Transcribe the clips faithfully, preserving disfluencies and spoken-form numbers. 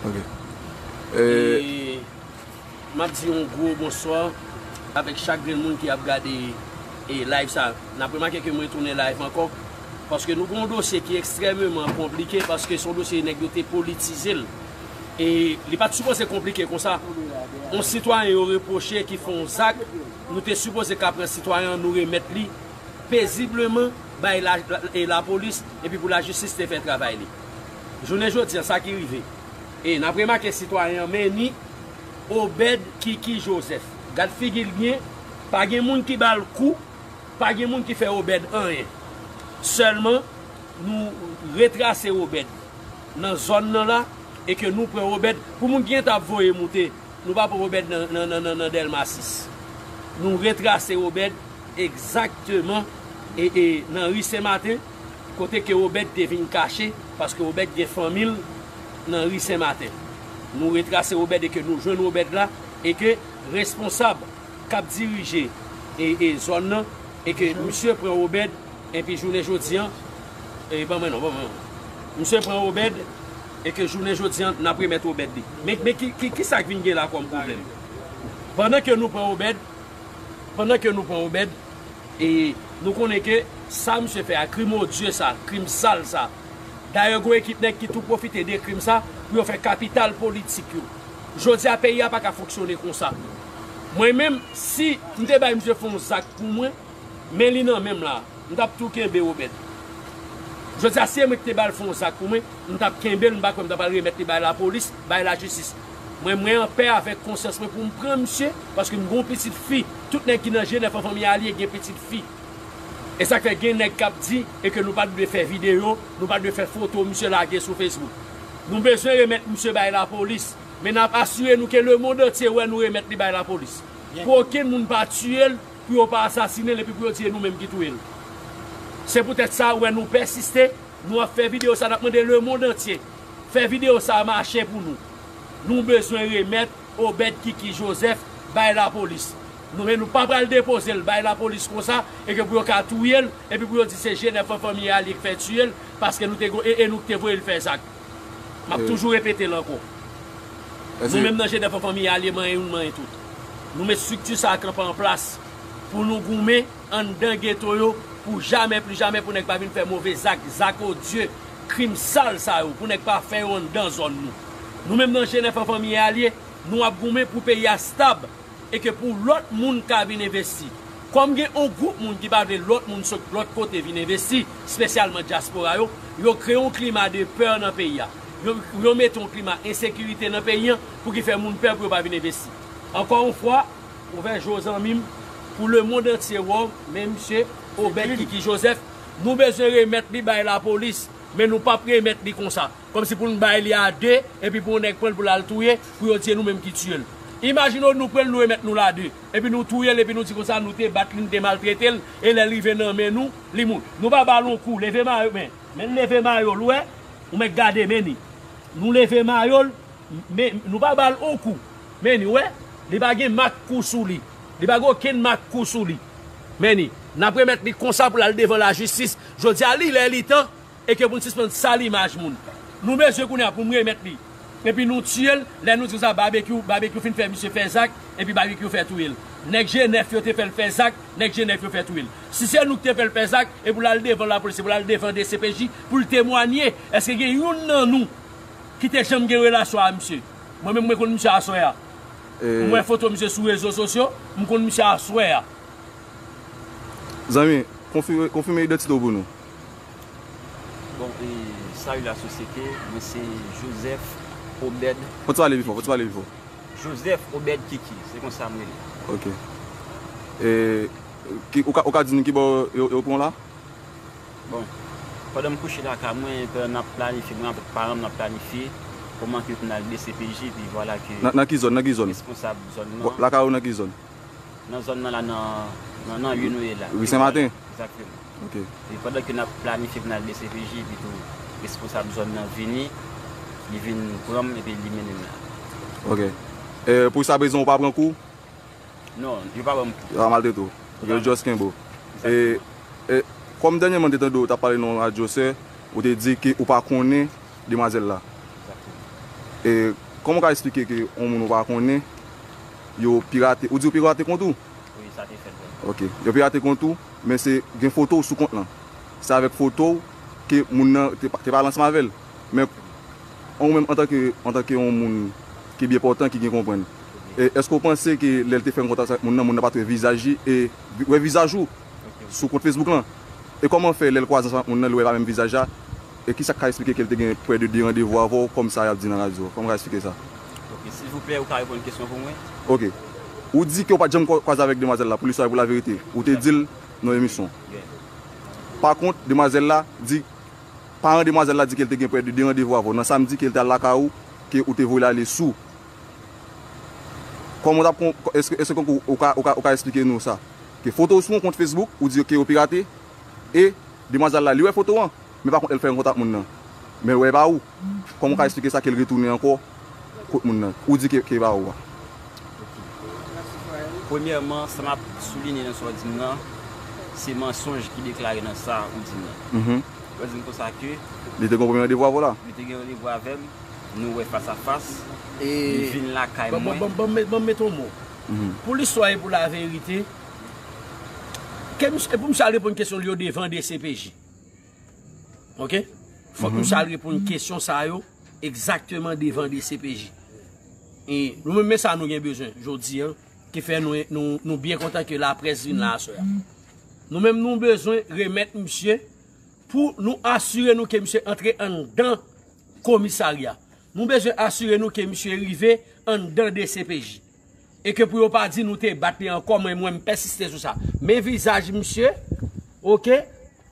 Ok. E, m ap di yon gwo bonswa avèk chak grenn moun ki ap gade, e, live sa. N ap remake ke mwen tounen live ankò, paske nou gen yon dosye ki ekstrèmeman konplike, paske se yon dosye nèg yo te politize l. E li pa t sipoze konplike konsa. Yon sitwayen yo repwoche ki fè yon zak, nou te sipoze ka pran sitwayen an, nou remèt li pezibleman bay la, la, e lapolis, epi pou lajistis te fè travay li. Jounen jodi a, sa ki rive. E n ap remake sitwayen an, men ni Obed Kiki Joseph. Gad figi l byen, pa gen moun ki ba l kou, pa gen moun ki fè Obed anyen. Sèlman, nou retrase Obed nan zòn nan la, e ke nou pran Obed, pou moun ki gentan ap voye moute, nou pa pran Obed nan, nan, nan, nan, nan Dèlma sis. Nou retrase Obed egzakteman, e, e, nan ri Sen Maten, kote ke Obed te vin kache, paske Obed gen fanmi l nan ri Sen Maten. Nou retrase Obed e ke nou jwenn Obed la, e ke responsab k ap dirije, e, e, zòn nan, e ke misye pran Obed, epi jounen jodi a, e, ban mwen non, ban mwen non. Misye pran Obed, e ke jounen jodi a, n ap remèt Obed li. Men, men ki, ki, ki sa k vin gen la kòm pwoblèm? Pandan ke nou pran Obed, pandan ke nou pran Obed, e nou konnen ke sa misye fè a, krim odye sa, krim sal sa. Dayè, gen ekip nèg ki tou pwofite de krim sa pou yo fè kapital politik yo. Jodi a, peyi a pa ka fonksyone konsa. Mwen menm, si m te bay misye fè yon zak pou mwen, men li nan men m la, m t ap tou kenbe Obed. Jodi a, si e mwen ki te ba l fè yon zak pou mwen, m t ap kenbe l, m pa kwè m t ap al remèt li bay lapolis, bay lajistis. Mwen, mwen anpè avèk konsyans mwen pou m pran misye, paske m gen yon pitit fi. Tout nèg ki nan G nèf an Fanmi Alye gen pitit fi. E sa k fè gen nèg k ap di e ke nou pa t dwe fè videyo, nou pa t dwe fè foto misye lage sou Facebook. Nou bezwen remèt misye bay lapolis, men n ap asire nou ke lemonn antye wè nou remèt li bay lapolis. Pou okenn moun pa tiye l, pou yo pa asasinen l epi pou yo di e nou menm ki touye l. Se poutèt sa, ou wè nou pèsiste, nou ap fè videyo sa, n ap mande lemonn antye fè videyo sa mache pou nou. Nou bezwen remèt Obed Kiki Joseph bay lapolis. Nou, men nou pa pral depoze l bay lapolis konsa, e ke pou yo ka touye l, epi pou yo di se G nèf an Fanmi Alye k fè tiye l, paske nou te go-, e, e nou ki te voye l fè zak. M ap toujou repete l ankò. Nou menm nan G nèf an Fanmi Alye, manyen youn, manyen tout. Nou met estrikti sa a kanpe an plas pou nou goumen anndan geto yo pou jamè, pli jamè, pou nèg pa vin fè move zak, zak odye, krim sal sa yo, pou nèg pa fè yo anndan zòn nou. Nou menm nan G nèf an Fanmi Alye, nou ap goumen pou peyi a stab e ke pou lòt moun ka vin envesti. Kòm gen yon gwoup moun ki pa vle lòt moun sot lòt kote vin envesti, espesyalman dyaspora yo, yo kreye yon klima de pè nan peyi a. Yo, yo mete yon klima ensekirite nan peyi an pou ki fè moun pè pou yo pa vin envesti. Ankò yon fwa, ouvè je w zanmi m, pou lemonn antye wè w, men misye Obed Kiki Joseph, nou bezwen remèt li bay lapolis, men nou p ap remèt li konsa. Kòmsi pou n bay li a de, epi pou yon nèg pran l pou l al touye, pou yo di e nou menm ki tiye l. Imajine w nou pran l, nou remèt nou l a de, epi nou touye l, epi nou di konsa nou te bat li, nou te maltrete l, e lè l rive nan men nou, li mouri. Nou pa ba l yon kou, leve mayo, men, men leve mayo l, ou wè, ou mèt gade, men ni. Nou leve mayo l, men nou pa ba l yon kou, men ni, ou wè, li pa gen mak kou sou li, li pa gen okenn mak kou sou li. Men ni, n ap remèt li konsa pou l al devan lajistis. Jodi a, li lè, li tan, e ke pou n sispann sal imaj moun. Nou bezwen kounye a pou n remèt li. Epi nou tiye l, lè nou di konsa, Babekyou, Babekyou fin fè misye fè zak, epi Babekyou fè touye l. Nèg G nèf yo te fè l fè zak, nèg G nèf yo fè touye l. Si se nou ki te fè l fè zak, e pou l al devan lapolis, e pou l al devan D C P J, pou l temwanye, èske gen youn nan nou ki te janm gen relasyon a misye? Mwen menm, mwen konn misye aswè a. M wè foto misye sou rezo sosyo, m konn misye aswè a. Zanmi, konfi-, konfime idantite w pou nou. Bon, e, salut la société, mwen se Joseph Obed. Fò w pale pi fò, fò w pale pi fò. Joseph Obed Kiki, se konsa m rele. Ok. E, ki, ou ka, ou ka di nou ki bò yo, yo pran w la? Bon, pandan m kouche lakay mwen, pandan n ap planifye, mwen avèk paran m, n ap planifye kòman ke pou n al D C P J, epi vwala ke... Nan, nan ki zòn, nan ki zòn? Responsab zòn nan. Lakay ou nan ki zòn? Nan zòn nan la, nan, nan, nan ri nou ye la. Ri Sen Maten? Egzakteman. Ok. E pandan ke n ap planifye pou n al D C P J, epi tou responsab zòn nan vini, li vin pran m, epi li mennen m la. Ok. E, pou sa prezan, ou pa pran kou? Non, yo pa ban m kou. Yo pa maltrete w. Ok, yo just kenbe w. E, e, kòm dènyèman m te tande w t ap pale nan yon radyo, sè, ou te di ke ou pa konnen demwazèl la. Egzakteman. E kòman w ka eksplike ke yon moun ou pa konnen, yo pirate, ou di yo pirate kont ou? Wi, sa te fèt vre. Ok. Yo pirate kont ou, men se gen foto w sou kont lan. Se avèk foto w ke moun nan te, te pale ansanm avè l. Men ou menm antanke, antanke yon moun ki byen pòtan, ki gen konprann, e èske w panse ke lè l te fè yon kontak avèk moun nan, moun nan pa t wè vizaj li e wè vizaj ou sou kont Facebook lan? E kòman fè lè l kwaze ansanm ak moun nan, li wè pa menm vizaj la? E kisa k ka eksplike ke l te gen prè de de randevou avè w, kòm sa y ap di nan radyo? Kòman w ka eksplike sa? Ok, silvouplè, ou ka reponn kesyon pou mwen? Ok. Ou di ke w pa t janm kwa- kwaze avèk demwazèl la, pou listwa e pou laverite. Ou te di l nan emisyon. Yeah. Pa kont, demwazèl la di, paran demwazèl la di ke l te gen prè de de randevou avè w. Nan samdi ke l te al lakay ou, ke ou te voye l ale sou. Kòman w t ap kon- èske, èske ou, ou ka, ou ka, ou ka eksplike nou sa? Ke foto w sou yon kont Facebook, ou di ke yo pirate, e demwazèl la, li wè foto an, men pa kont, lè l fè yon kontak moun nan, men l wè e pa ou. Kòman w ka eksplike sa ke l retounen ankò kot moun nan? Ou di ke, ke e pa ou a. Premyèman, sa m ap soulinye nan sa w di m nan, se mansonj ki deklare nan sa ou di m nan. Mhm. Ou di m konsa ke li te gen yon premye randevou avè w la? Li te gen randevou avè m, nou wè fas a fas, e li vin lakay mwen. Ban m met yon mo. Mhm. Pou listwa e pou laverite, ke misye, e pou misye al reponn kesyon li yo devan D C P J. Ok? Fòk misye al reponn kesyon sa yo egzakteman devan D C P J. E nou menm, men sa nou gen bezwen jodi a, ki fè nou, nou, nou byen kontan ke laprès vin la aswè a. Nou menm, nou bezwen remèt misye pou nou asire nou ke misye antre anndan komisarya. Nou bezwen asire nou ke misye rive anndan D C P J. E ke pou yo pa di nou te bat li ankò, mwen, mwen, m pèsiste sou sa. Men vizaj misye, ok?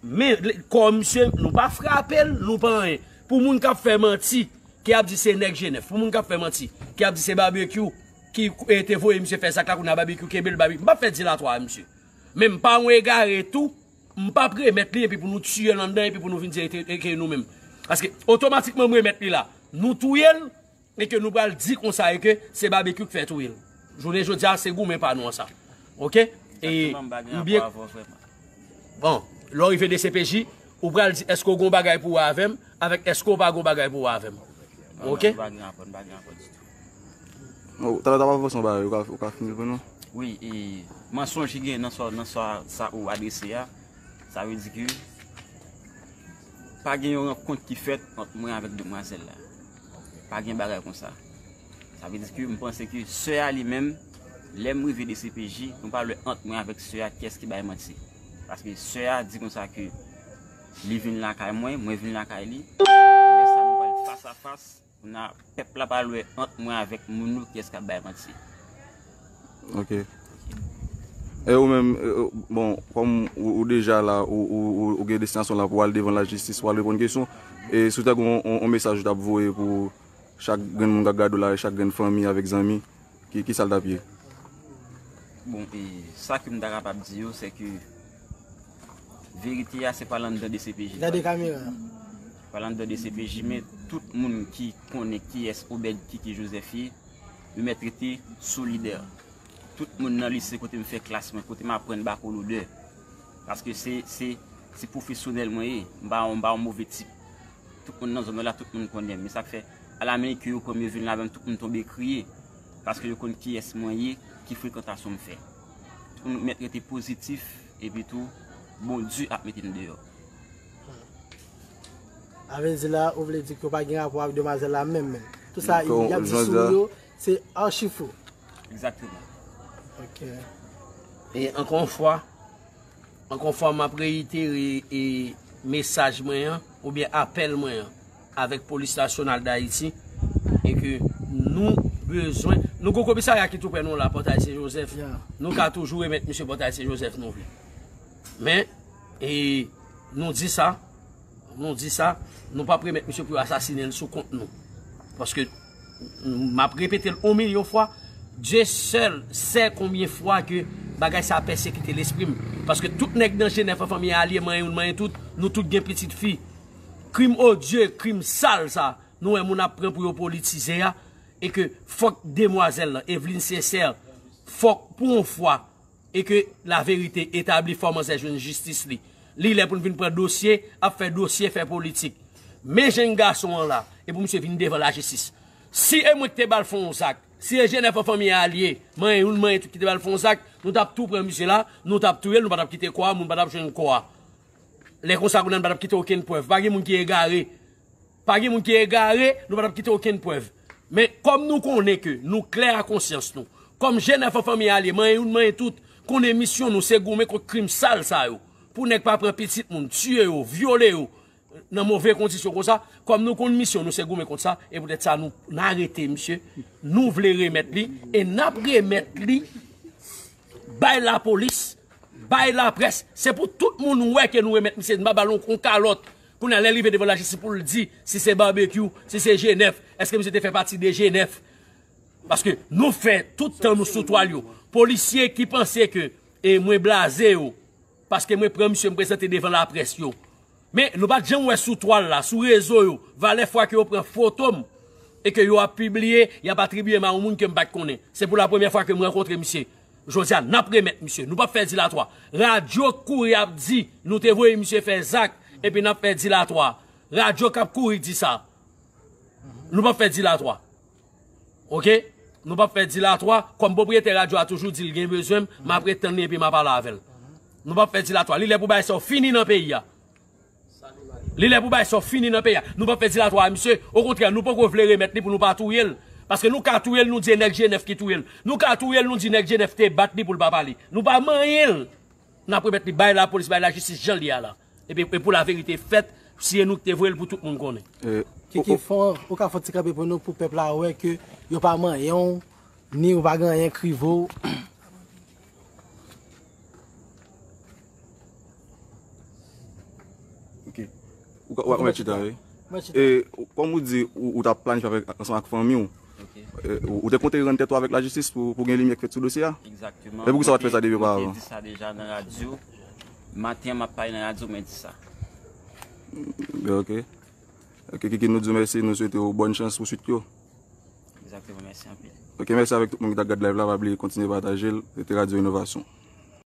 Men kò misye, nou pa frape l, nou pa anyen. Pou moun k ap fè manti, ki ap di se nèg Jenèf, pou moun k ap fè manti, ki ap di se Babekyou ki, e, te voye misye fè zak la, kounye a Babekyou kenbe l, Babekyou. M p ap fè dilatwa a misye. Men m pa yon egare tou, m p ap remèt li epi pou nou tiye l anndan epi pou nou vin di e te, e ke nou menm. Paske otomatikman m remèt li la, nou touye l, e ke nou pral di konsa e ke se Babekyou k fè touye l. Jounen jodi a, se goumen pa nou an sa. Ok? E m byen. Bon, lè w rive D C P J, ou pral di èske w gen yon bagay pou wè avè m, avèk èske w pa gen yon bagay pou wè avè m. Ok? Non, m pa gen rapò, m pa gen rapò ditou. Oh, talè w t ap avanse yon bagay, ou ka, ou ka fini l pou nou? Wi, e mansonj ki gen nan sa, nan sa, sa ou adrese a, sa vle di ke pa gen yon rankont ki fèt ant mwen avèk demwazèl la. Pa gen bagay konsa. Sa vle di ke m panse ke sè a li menm, lè m rive D C P J, nou pa wè ant mwen avèk sè a kiyès ki bay manti. Paske sè a di konsa ke li vin lakay mwen, mwen vin lakay li. Lè sa nou pral fas a fas, kounye a pèp la pral wè ant mwen avèk moun yo kiyès k ap bay manti. Ok. E ou menm, e, e, bon, kòm ou, ou deja la, ou, ou, ou, ou gen destinasyon la pou al devan lajistis, pou al reponn kesyon, e si w ta gen yon, yon, yon mesaj ou t ap voye pou chak grenn moun k ap gade w la, chak grenn fanmi avèk zanmi, ki, ki sa l t ap ye? Bon, e sa ke m ta kapab di yo, se ke verite a se pa l anndan D C P J. Gade kamera. Pa l anndan D C P J, men tout moun ki konnen kiyès Obed Kiki Joseph ye, yo mèt rete solidè. Tout moun nan lise kote m fè klas mwen, kote m aprann bakolodè. Paske se, se, se pwofesyonèl mwen ye. M pa, m pa yon move tip. Tout moun nan zòn nan la, tout moun konnen m. Men sa k fè, a la minit ke yo pran m, yo vin la avè m, tout moun tonbe kriye. Paske yo konn kiyès mwen ye, ki frekantasyon m fè. Tout moun mèt rete pozitif, epi tou, Bondye ap mete n deyò. Sa vle di la, ou vle di ke w pa gen rapò avèk demwazèl la menm, menm. Tout sa y ap di sou ou yo, se achi fo. Egzakteman. Ok. E ankò yon fwa, ankò yon fwa, m ap reyitere, e, mesaj mwen an, oubyen apèl mwen an, avèk Polis Nasyonal d Ayiti, e ke nou bezwen, nou gen komisarya ki tou prè nou la, Pòtay Sen Jozèf, nou ka toujou remèt misye Pòtay Sen Jozèf nou vle. Men, e, nou di sa, nou di sa, nou p ap remèt misye pou yo asasinen l sou kont nou. Paske, m ap repete l yon milyon fwa, Dieu seul sait combien fois que bagay sa a pèsekite lespri m. Paske tout nèg nan Jenèf an, fanmi a alye, manyen youn, manyen tout, nou tout gen pitit fi. Krim odye, krim sal sa, nou wè moun ap pran pou yo politize a, e ke fòk demwazèl lan, Evelyne Sincère, fòk pou yon fwa, e ke laverite etabli, fò manzè jwenn jistis li. Li lè pou n vin pran dosye, ap fè dosye, fè politik. Men jèn gason an la, e pou misye vin devan lajistis. Si e mwen ki te ba l fè yon zak, si e Jenèf an fanmi a li ye, manyen youn, manyen tout ki te ba l fè yon zak, nou t ap tou pran misye la, nou t ap touye l, nou pa t ap kite kò a, moun pa t ap jwenn kò a. Lè konsa, kounye a, nou pa t ap kite okenn prèv. Pa gen moun ki egare. Pa gen moun ki egare, nou pa t ap kite okenn prèv. Men, kòm nou konnen ke nou klè a konsyans nou, kòm Jenèf an fanmi a li ye, manyen youn, manyen tout, konnen misyon nou se goumen kont krim sal sa yo. Pou nèg pa pran pitit moun, tiye yo, vyole yo, nan move kondisyon konsa, kòm nou konn misyon nou se goumen kont sa, e poutèt sa nou, n arete misye, nou vle remèt li, e n ap remèt li bay lapolis, bay laprès, se pou tout moun wè ke nou remèt misye, n pa ba l yon, yon kalòt. Kounye a, lè l rive devan lajistis pou l di si se Babekyou, si se Jenèf, èske misye te fè pati de Jenèf? Paske nou fè tout tan nou sou twal yo. Polisye ki panse ke, e, mwen blaze yo, paske mwen pran misye, m prezante devan laprès yo. Men, nou pa t janm wè sou twal la, sou rezo yo, valè fwa ke yo pran foto m e ke yo ap pibliye, y ap atribiye m a yon moun ke m pa t konnen. Se pou la premyè fwa ke m rankontre misye. Jodi a, n ap remèt misye. Nou p ap fè dilatwa. Radyo k kouri ap di, nou te voye misye fè zak, epi n ap fè dilatwa. Radyo k ap kouri di sa. Nou p ap fè dilatwa. Oke? Nou p ap fè dilatwa. Kòm pwopriyetè radyo a toujou di l gen bezwen m, m ap ret tann li epi m a pale avè l. Nou p ap fè dilatwa. Li lè pou bagay sa yo fini nan peyi a. Li lè pou bagay sa yo fini nan peyi a. Nou p ap fè dilatwa a misye. Okontrè, nou poko vle remèt li pou nou pa touye l. Paske nou ka touye l, nou di e nèg Jenèf ki touye l. Nou ka touye l, nou di nèg Jenèf te bat li pou l pa pale. Nou pa manyen l. N ap remèt li bay lapolis, bay lajistis jan l ye a la. Epi, e pou laverite fèt, si e nou ki te voye l pou tout moun konnen. E, Kiki, o, o, fon, ou ka fè yon ti kanpe pou nou, pou pèp la wè ke yo pa manyen w, ni ou pa gen anyen k rive w. Ok. Ou ka, ou ka mèt chita, wi. Mèt chita. E, ou, kòm ou di, ou, ou t ap planifye avèk, ansanm ak fanmi w. Ok. E, ou, ou te konte rann tèt ou avèk lajistis pou, pou gen limyè k fèt sou dosye a? Egzakteman. E poukisa w pa t fè sa depi oparavan? Mwen te di sa deja nan radyo. Maten an, m ap pale nan radyo, mwen di sa. Ok. Ok, Kiki, nou di w mèsi, nou swete w bòn chans pou swit yo. Egzakteman, mèsi anpil. Ok, mèsi avèk tout moun ki t ap gad live la, pa bliye kontinye pataje l, se te Radyo Inovasyon.